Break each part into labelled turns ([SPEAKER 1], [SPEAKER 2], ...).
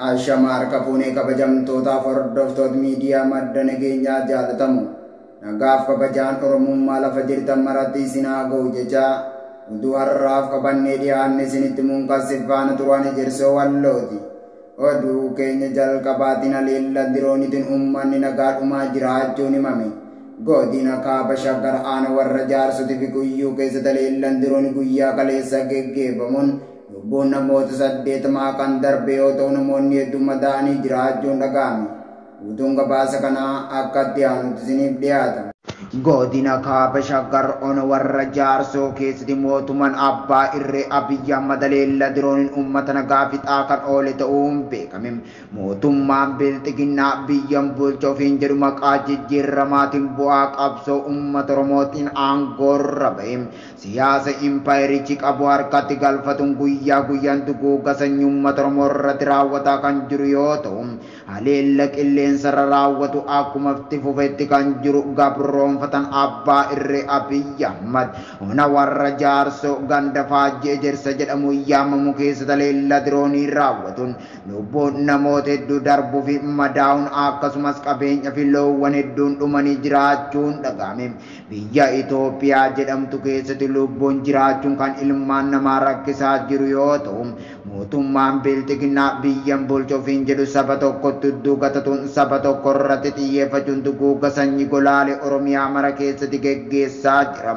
[SPEAKER 1] Ashama harka fuunee kabajamtootaaf hordoftoota miidiyaa madda nageenyaa jaalatamu. Nagaaf kabajaan Oromummaa lafa jirtan maratti isin haa ga'u jechaa oduu har'aaf qabannee dhiyaanne isinitti muunqassif faana turan Ejersoo Wallooti. Oduu keenya jalqabaatiin haleellaa diroonitiin uummanni nagaa dhumaa jiraachuun himame. Godina Kaaba Shaggar Aana warra Jaarsoti fi Guyyuu keessatti haleellaan diroonii guyyaa kaleessa geggeeffamuun lubbuun namoota 80 kan darbe yoo ta'u namoonni hedduun madaa'anii jiraachuun dhaga'ame. Guutuun gabaasa kanaa akka itti aanutti isiniif dhiyaata. Godina Kaaba Shaggar Ona warra Jaarsoo keessatti mootummaan abbaa irree Abiyyi Ahmad haleellaa dirooniin uummata nagaa fixaa kan oole ta'uun beekame. Mootummaan Bilxiginnaa biyyan bulcha ofiin jedhu maqaa jijjiirramaatiin bu'aa qabsoo uummata Oromootiin aangoorra ba'e. Siyaasa impaayerichi qabu harkatti galfatuun guyyaa guyyaan duguugga sanyii uummata Oromoo irratti raawwataa kan jiru yoo ta'u, haleella qilleensarra raawwatu akkuma itti fufetti kan jiru gabroonfatan abbaa irree Abiyyi Ahmad. Ona warra Jaarsoo ganda Faajjii Ejersa jedhamu yaamamu keessatti haleella diroonii raawwatuun lubbuun namoota hedduu darbuu fi madaa'uun akkasumas qabeenya fi loowwan hedduun dhumanii jiraachuun dhaga'ame. Biyya Itoophiyaa jedhamtu keessatti lubbuun jiraachuun kan ilmaan namaa rakkisaa jiru yoo ta'u, mootummaan Bilxiginnaa biyyan bulcha ofiin jedhu saba tokkotti dugatatuun saba tokko irratti xiyyeeffachuun duguugga sanyii golaalee Oromiyaa mara keessatti geggeessaa jira.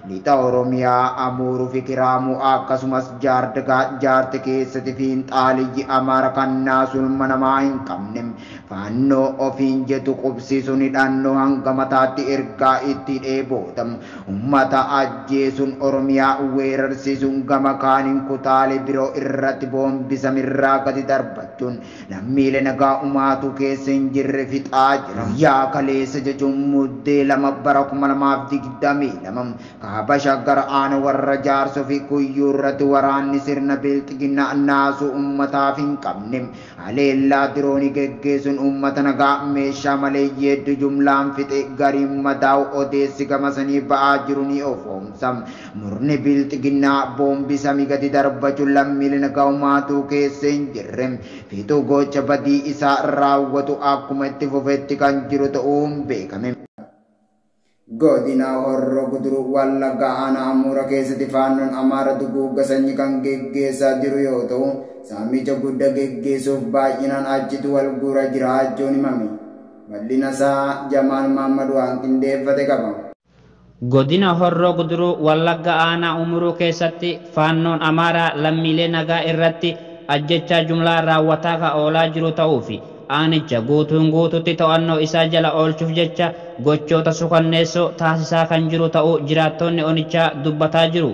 [SPEAKER 1] Lixa Oromiyaa Amuuruu fi Kiraamuu akkasumas Jaardagaa Jaarte keessatti fiinxaaliyyi Amaara kan naasuu ilma namaa hin qabne faannoo ofiin jedhu qubsiisuun hidhannoo hanga mataatti ergaa itti dheeboota. Uummata ajjeesuun Oromiyaa weerarsiisuun gama kaaniin kutaalee biroo irratti boombisamirraa gadi darbachuun lammiilee nagaa umaatu keessa hin jirre fixaa jira. Yaa kaleessa jechuun Muddee 2 bara 2022 Kaaba Shaggar Aana warra Jaarsoo fi Kuyyuu irratti waraanni sirna Bilxiginnaa naasuu uummataaf hin qabne haleellaa diroonii geggeessuun uummata nagaa meeshaa maleeyyii hedduu jumlaan fixe gariin madaa'u odeessi gama sanii ba'aa jiru ni ofoomsa. Murni Bilxiginnaa boombi samii gadi darbachuun lammiilee nagaa umaatuu keessa hin jirre fixuu gocha badii isaa raawwatu akkuma itti fufetti kan jiru ta'uun beekame. Godina Horroo Guduruu Wallaggaa Aanaa Amuura keessatti faannoon Amaara duguugga sanyii kan geggeessaa jiru yoo ta'u, saamicha guddaa geggeessuuf baay'inaan achitti wal guuraa jiraachuun himame. Bal'ina isaa Jamaal Mahammad waan qindeeffate qaba.
[SPEAKER 2] Godina Horroo Guduruu Wallagga Aanaa Umuruu keessatti faannoon Amaaraa lammiilee nagaa irratti ajjechaa jumlaa raawwataa kan oolaa jiru ta'uu fi aanicha guutuun guututti to'annoo isaa jala oolchuuf jecha gochoota sukanneessoo taasisaa kan jiru ta'uu jiraattonni onichaa dubbataa jiru.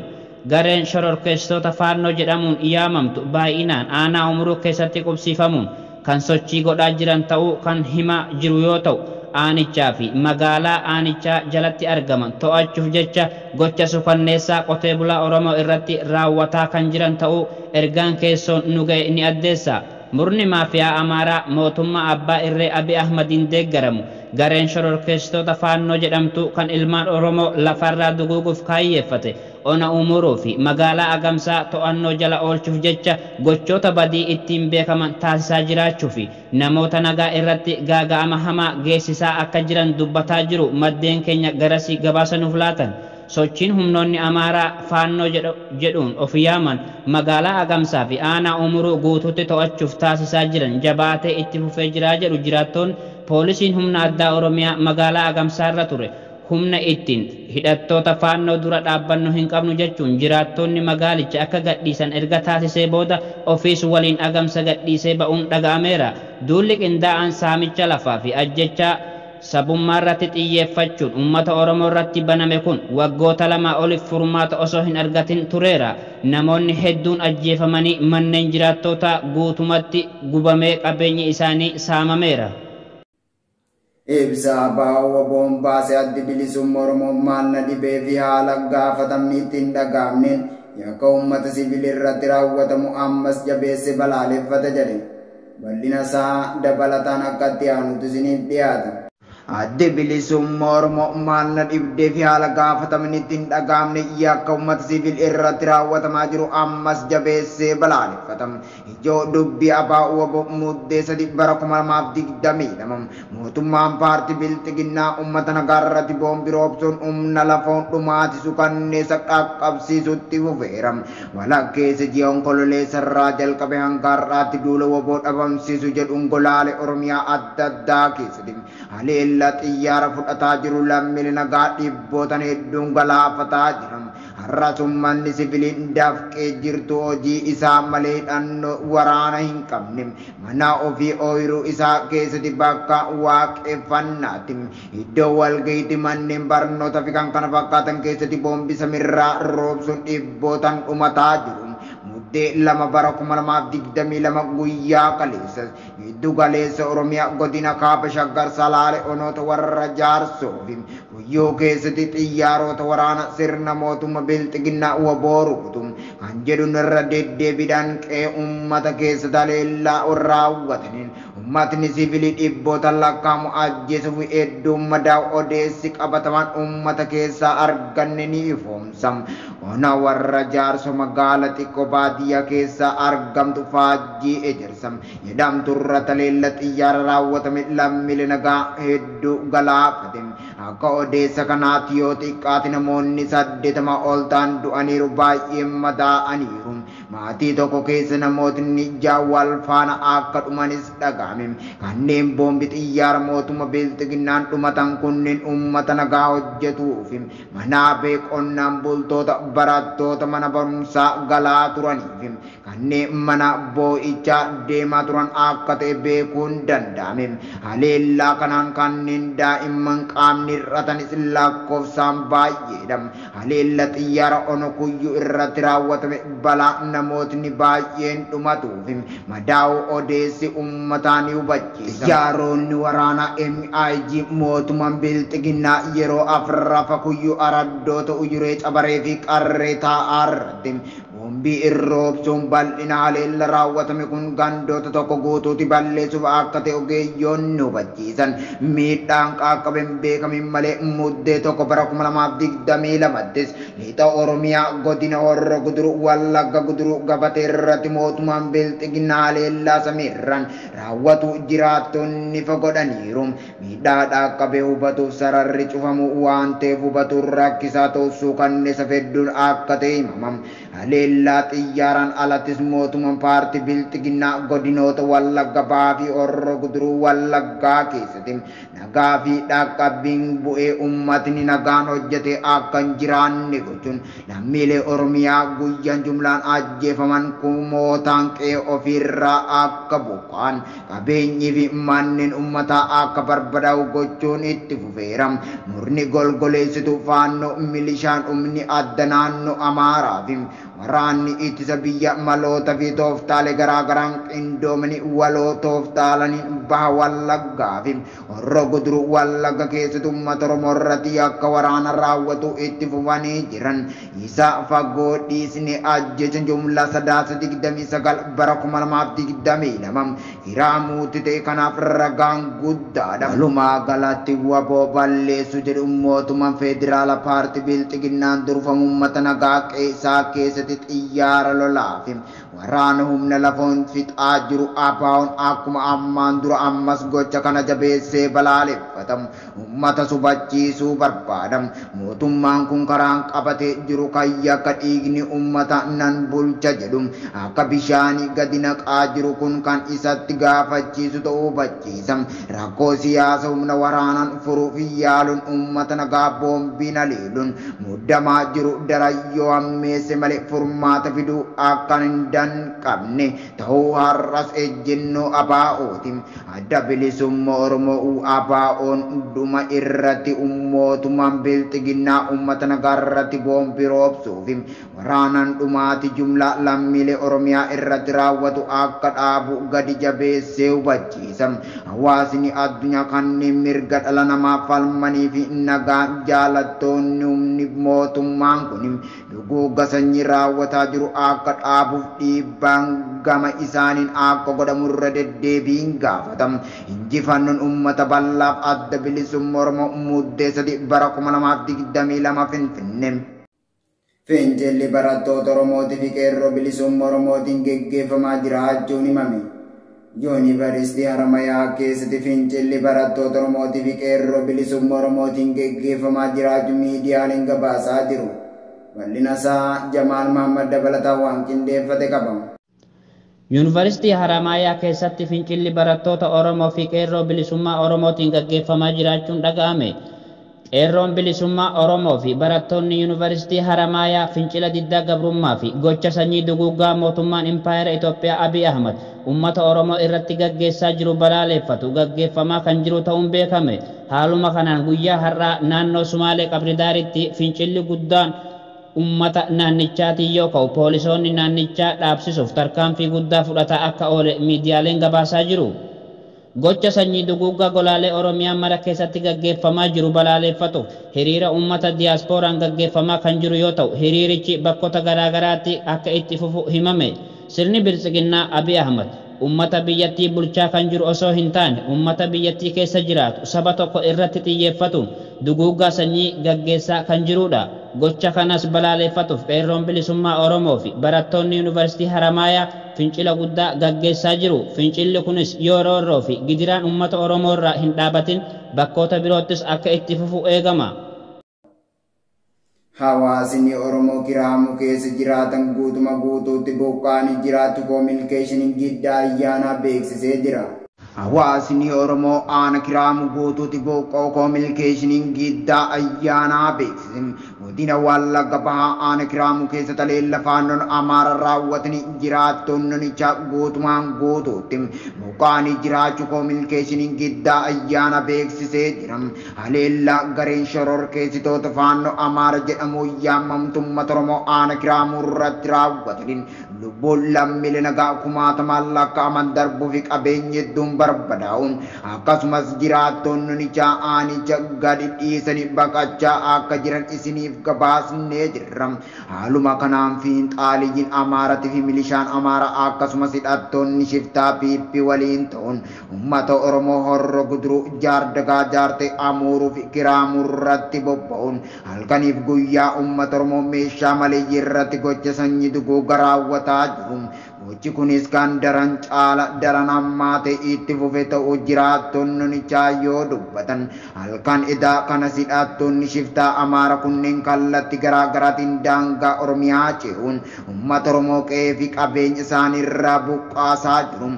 [SPEAKER 2] Gareen shororkeessitoota faannoo jedhamuun yaamamtu baay'inaan aanaa Umuruu keessatti qubsiifamuun kan sochii godhaa jiran ta'uu kan himaa jiru yoo ta'u, aanichaa fi magaalaa aanichaa jalatti argaman to'achuuf jecha gocha sukanneessaa qotee bulaa Oromoo irratti raawwataa kan jiran ta'uu ergaan keessoon nu ga'e ni addeessa. Murni maafiyaa Amaaraa mootummaa abbaa irree Abiy Ahmadiin deeggaramu gareen shororkeessitoota faannoo jedhamtu kan ilmaan Oromoo lafarraa duguuguuf kaayyeeffate ona Umuruu fi magaalaa Agamsaa to'annoo jala oolchuuf jecha gochoota badii ittiin beekaman taasisaa jiraachuu fi namoota nagaa irratti gaaga'ama hamaa geessisaa akka jiran dubbataa jiru maddeen keenya garasii gabaasa nuuf laatan. Sochiin humnoonni Amaaraa faannoo jedhuun of yaaman magaalaa Agamsaa fi aanaa Umuruu guutuutti to'achuuf taasisaa jiran jabaatee itti fufee jiraa jedhu jiraattoon. Poolisiin humna addaa Oromiyaa magaalaa Agamsaa irra ture humna ittiin hidhattoota faannoo dura dhaabbannu hin qabnu jechuun jiraattonni magaalicha akka gadhiisan erga taasisee booda ofiis waliin Agamsa gadhiisee ba'uun dhaga'ameera. Duulli qindaa'aan saamicha lafaa fi ajjechaa sabummaa irratti xiyyeeffachuun uummata Oromoo irratti baname kun waggoota 2 oliif furmaata osoo hin argatin tureera. Namoonni hedduun ajjeefamanii manneen jiraattotaa guutumatti gubamee qabeenyi isaanii saamameera.
[SPEAKER 1] Ibsa Abaawwa Boombaasee addi bilisummaa Oromoo maal na dhibee fi haala gaafatamni ittiin dhaga'amneen yakka uummata siviilii irratti raawwatamu ammas jabeessee balaaleffata jedhe. Bal'ina isaa dabalataan akka itti aanutti isiniif dhiyaata. Adde bilisummaa Oromoo maal na dhibdee fi haala gaafatamanitti hin dhagaamne yakka uummata siviil irratti raawwatamaa jiru ammas jabeessee balaaleffatama. Ijoo dubbii ABO WBO Muddee 3 bara 2022 mootummaan paartii Bilxiginnaa uummata nagaa irratti boombii roobsuun humna lafoon dhumaatisu kanneessa qaqqabsiisutti fufeera. Walakkeessa ji'a Onkololeessa irraa jalqabe hanga har'aatti duula WBO dhabamsiisu jedhuun golaalee Oromiyaa adda addaa keessatti haleellaa xiyyaara fudhataa jiru lammiilee nagaa dhibbootan hedduun galaafataa jiran. Har'as uummanni siviiliin dafqee jirtu hojii isaa malee hidhannoo waraana hin qabne mana ofii ooyiruu isaa keessatti bakka waaqeffannaatti iddoo walga'iitti manneen barnootaa fi kan kana fakkaatan keessatti boombii samiirraa roobsuun dhibbootan dhumataa jiru. Muddee 2 bara 2022 guyyaa kaleessa giddu galeessa Oromiyaa godina Kaaba Shaggar Salaale onoota warra Jaarsoo fi Guyyoo keessatti xiyyaarota waraana sirna mootummaa Bilxiginnaa WBO rukutu kan jedhuun irra deddeebiidhaan qe'ee uummata keessa haleellaa raawwataniin uummatni siviilii dhibboota lakkaa'amu ajjeesuuf hedduun madaa'u odeessi qabatamaan uummata keessaa arganne ni ifoomsa. Ona warra Jaarsoo magaala xiqqoo baadiyyaa keessa argamtu Faajjii Ejersa jedhamtu irra haleellaa xiyyaara raawwatame lammiilee nagaa hedduu galaafate. Akka odeessa kanaatti yoo xiqqaate namoonni 80 ol ta'an du'aniiru, baay'een madaa'aniiru. Maatii tokko keessa namootni 6 wal faana akka dhumanis dhaga'ame. Kanneen boombii xiyyaara mootummaa Bilxiginnaan dhumatan kunneen uummata nagaa hojjetuuf manaa bee qonnaan bultoota, barattoota mana barumsaa galaa turaniif kanneen mana boo'ichaa deemaa turan akka ta'e beekuun danda'ame. Haleellaa kanaan kanneen daa'imman qaamni hir'atanis lakkoofsaan baay'eedha. Haleella xiyyaara ono Kuyyuu irratti raawwatame balaa namootni baay'een dhumatuuf madaa'u odeessi uummataa ni hubachiisa. Xiyyaaronni waraanaa MIG mootummaan Bilxiginnaa yeroo afrafa Kuyyuu araddoota Ujuree Cabaree fi Qarree taa'aa irratti boombii irroobsuun bal'ina haleella raawwatame kun gandoota tokko guutuutti balleessuuf akka ta'e ogeeyyoonni hubachiisan. Miidhaan qaqqabe hin beekamin malee Muddee 1 bara 2022 lixa Oromiyaa godina Horroo Guduruu Wallagga Guduruu Gabatee irratti mootummaan Bilxiginnaa haleellaa samiirraan raawwatu jiraattonni godhaniiru. Miidhaa qaqqabe hubatuuf sararri cufamu waan ta'eef hubatuun rakkisaa ta'uu suukanneessa hedduun akka ta'e himama. Haleellaa xiyyaaraan alattis mootummaan paartii Bilxiginnaa godinoota Wallagga Bahaa fi Horroo Guduruu Wallaggaa keessatti nagaa fi dhaqqabbiin bu'ee uummatni nagaan hojjete akka hin jiraanne gochuun lammiilee Oromiyaa guyyaan jumlaan ajjeefaman kumootaan qe'ee ofiirraa akka buqqa'an qabeenyii fi manneen uummataa akka barbadaa'u gochuun itti fufeera. Murni golgoleessitu faannoo milishaan humni adda naannoo Amaaraa fi waraanni ittisa biyya maloota fi tooftaalee garaagaraan qindoomanii waloo tooftaalaniin Baha Wallaggaa fi Horroo Guduruu Wallagga keessatti uummata Oromoo irratti akka waraana raawwatu itti fufanii jiran. Isa fagoo dhiisne ajjecha jumlaa Sadaasa 29 bara 2022 Hiraamuutti ta'e kanaaf ragaan guddaadha. Walumaa galatti WBO balleessu jedhu mootummaan federaala paartii Bilxiginnaan durfamu uummata nagaa qe'ee keessatti xiyyaara lolaa fi waraana humna lafoon fixaa jiru ABO'n akkuma ammaan dura ammas gocha kana jabeessee balaaleffatamu uummata subachiisuu barbaada. Mootummaan kun karaan qabatee jiru kan yakka dhiigni uummata nan bulcha jedhu akka bishaanii gadi naqaa jiru kun kan isatti gaafachiisu ta'uu hubachiisa. Rakkoo siyaasa humna waraanaan furuuf yaaluun uummata nagaa boombiin haleeluun muddamaa jiru darayyoo hammeesse malee furmaata fiduu akka hin dandeenye ta'uu har'as ejjennoo ABO'ti. Adda bilisummaa Oromoo ABO'n dhuma irratti mootummaan Bilxiginnaa uummata nagaa irratti boombii roobsuu fi waraanaan dhumaati jumlaa lammiilee Oromiyaa irratti raawwatu akka dhaabu gadi jabeessee hubachiisa. Hawaasni addunyaa kanneen mirga dhala namaa falmanii fi nagaa jaalattoonni humni mootummaan kun duguugga sanyii raawwataa jiru akka dhaabuuf dhiibbaan gama isaaniin akka godhamu irra deddeebiin gaafatam. Injifannoon uummata bal'aaf Adda Bilisummaa Oromoo Muddee 3 bara 2022 Finfinnee. Fincilli barattoota Oromootii fi qeerroo bilisummaa Oromootiin geggeeffamaa jiraachuun himame. Yuunivarsiitii Haramayaa keessatti fincilli barattoota Oromootii fi qeerroo bilisummaa Oromootiin geggeeffamaa jiraachuu miidiyaaleen gabaasaa jiru. Bal'ina isaa Jamaal Mahammad dabalataan waan qindeeffate qaba.
[SPEAKER 2] Yuunivarsiitii Haramayaa keessatti fincilli barattoota Oromoo fi qeerroo bilisummaa Oromootiin gaggeeffamaa jiraachuun dhaga'ame. Qeerroon bilisummaa Oromoo fi barattoonni Yuunivarsiitii Haramayaa fincila diddaa gabrummaa fi gocha sanyii duguuggaa mootummaan Impaayera Itoophiyaa Abiy Ahmad uummata Oromoo irratti gaggeessaa jiru balaaleffatu gaggeeffamaa kan jiru ta'uun beekame. Haaluma kanaan guyyaa har'aa naannoo Sumaalee Qabridaaritti fincilli guddaan uummata naannichaatiin yoo ka'u poolisoonni naannichaa dhaabsisuuf tarkaanfii guddaa fudhataa akka oole miidiyaaleen gabaasaa jiru. Gocha sanyii duguuggaa golaalee Oromiyaa mara keessatti gaggeeffamaa jiru balaaleffatuuf hiriira uummata diyaaspooraan gaggeeffamaa kan jiru yoo ta'u hiriirichi bakkoota garaagaraatti akka itti fufu himame. Sirni Biltsiginnaa Abiy Ahmad uummata biyyattii bulchaa kan jiru osoo hin taane uummata biyyattii keessa jiraatu saba tokko irratti xiyyeeffatuun duguuggaa sanyii gaggeessaa kan jirudha. Gocha kanas balaaleffatuuf qeerroon bilisummaa Oromoo fi barattoonni Yuunivarsiitii Haramayaa fincila guddaa gaggeessaa jiru. Fincilli kunis yoo roorroo fi gidiraan uummata Oromoo irraa hin dhaabatin bakkoota biroottis akka itti fufu eegama.
[SPEAKER 1] Hawaasni Oromoo Kiraamuu keessa jiraatan guutuma guutuutti buqqaanii jiraatu kominikeeshiniin Giddaa Ayyaanaa beeksisee jira. Hawaasni Oromoo aana Kiraamuu guutuutti buqqa'u kominikeeshiniin Giddaa Ayyaanaa beeksise. Godina Wallagga Bahaa aana Kiraamuu keessa taleella faannoon Amaara raawwatanii jiraattonni onichaa guutumaan guutuutti buqqaanii jiraachuu kominikeeshiniin Giddaa Ayyaanaa beeksisee jira. Haleellaa gareen shororkeessitoota faannoo Amaara jedhamuun yaamamtu uummata Oromoo aana Kiraamuu irratti raawwataniin lubbuun lammiilee nagaa kumaatamaan lakkaa'aman darbuu fi qabeenyi hedduun barbadaa'uun akkasumas jiraattonni onichaa aanicha gadi dhiisanii baqachaa akka jiran isiniif gabaasnee jirra. Haaluma kanaan fiinxaaliyyiin Amaaratii fi milishaan Amaaraa akkasumas hidhattoonni shiftaa PP waliin ta'uun uummata Oromoo Horroo Guduruu Jaardagaa Jaartee Amuuruu fi Kiraamuu irratti bobba'uun halkaniif guyyaa uummata Oromoo meeshaa maleeyyii irratti gocha sanyii duguuggaa raawwataa jiru. Gochi kunis kan daran caala daran hammaa ta'e itti fufe ta'uu jiraattonni onichaa yoo dubbatan halkan edaa kanas hidhattoonni shiftaa Amaara kunneen kallattii garaa garaatiin daangaa Oromiyaa ce'uun uummata Oromoo qe'ee fi qabeenya isaanii irraa buqqaasaa jiru.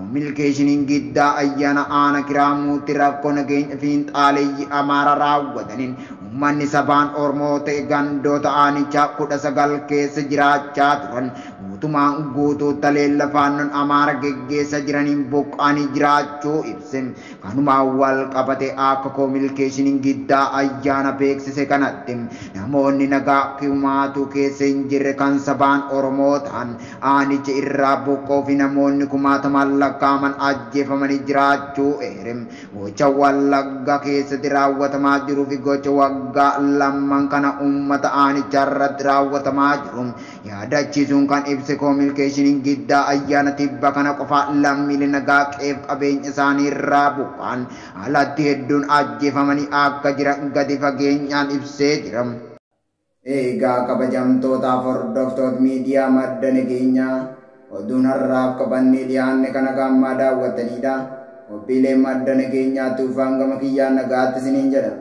[SPEAKER 1] Kominikeeshiniin Giddaa Ayyaana aana Kiraamuutti rakkoo nageenya fiinxaaleeyyii Amaara raawwataniin uummanni sabaan Oromoo ta'e gandoota aanichaa 19 keessa jiraachaa turan guutumaan guutuu taleella faannoon Amaara geggeessa jiraniin buqqaanii jiraachuu ibse. Kanumaan wal qabate akka kominikeeshiniin Giddaa Ayyaana beeksise kanatti namoonni nagaa kumaatu keessa hin jirre kan sabaan Oromoo ta'an aanicha irraa buqqoo fi namoonni kumaatamaan lakkaa'aman ajjeefamanii jiraachuu eere. Gocha Wallagga keessatti raawwatamaa jiruu fi gocha waggaa lamman kana uummata aanichaa irratti raawwatamaa jiru yaadachiisuun kan ibse kominikeeshiniin Giddaa Ayyaana tibba kana qofa lammiilee nagaa qe'eef qabeenya isaanii irraa buqqaan alatti hedduun ajjeefamanii akka jiran gadi fageenyaan ibsee jira. Egaa kabajamtootaaf hordoftoota miidiyaa madda nageenyaa oduun har'aaf qabannee dhiyaanne kana gammaa daawwattanidha. Qophiilee madda nageenyaa tuufaan gama kiyyaan nagaatti isiniin jedha.